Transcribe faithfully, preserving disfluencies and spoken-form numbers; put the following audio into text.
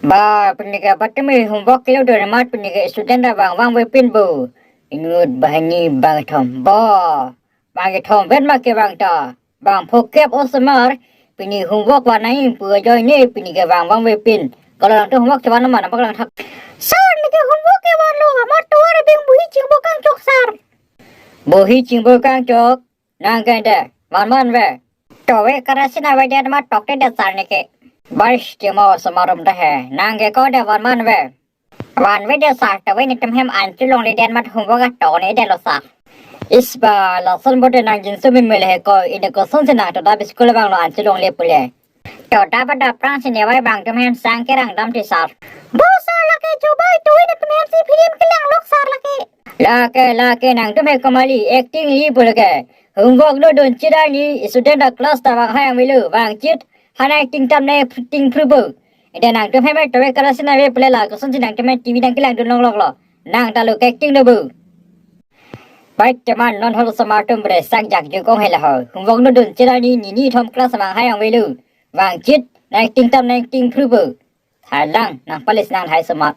Ba, pini ke patumi homework kilo do amat pini ke student abang vangve pin bo. Inut banghini bangkethom. Ba, bangkethom vet ma kevang ta. Bangpho kep osomar, pini homework van nangji pu ajoine pini ke vang vangve pin. Kalau nangtum homework chevan ma nangpaklang thak. Sir, neke homework kevanlo, amat tovar abang bohi chingbo kangchok, sir. Bohi chingbo kangchok, nang ke de, van vanve. Tovar karasin avedet amat toktedet sir neke. Bais tema osomar atum ta he, nang ke ko de van vanve. Vanvedet sir, tovar netum hem anchot longledet amat homework ato ne detlo sir. Isba, lason bote nang jinso mimil he ko, ine kosonsi nang toda school abanglo anchot longle pule. Toda pada prang si newai bangtum hem sang kerang dam ti sir. Bo sir, lake chobai tovar netum hem si film kelang lok sir lake. Lake, lake nangtum he komali acting li pule ke. Homework no dun chit arni student a class ta vang hai ang velo, vangchit, ha nang acting tam nang acting phru bo. Ede nangtum hem tovar karasin ave pule la kosonsi nangtum hem T V nang kelang dun longloklo. Nang ta lo ke acting do bo. Bai teman non hol osomar atum bre sak jak jukong hela ho. Homework no dun chit arni nini thom class vang hai ang velo. Vangchit, nang acting tam nang acting phru bo. Thalang, nang palis nang hai osomar.